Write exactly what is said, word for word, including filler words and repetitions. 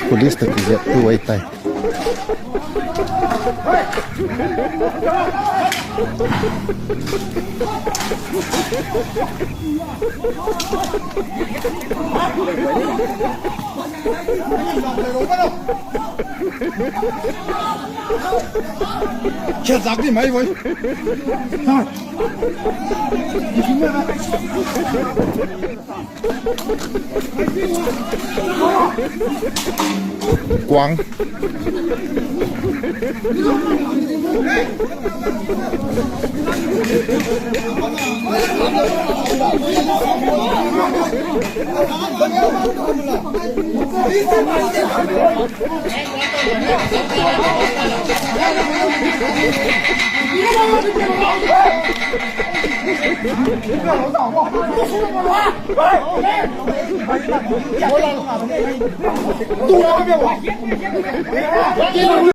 Police ta kizep tu ai tai. Kya zak di mai boy. Kuang.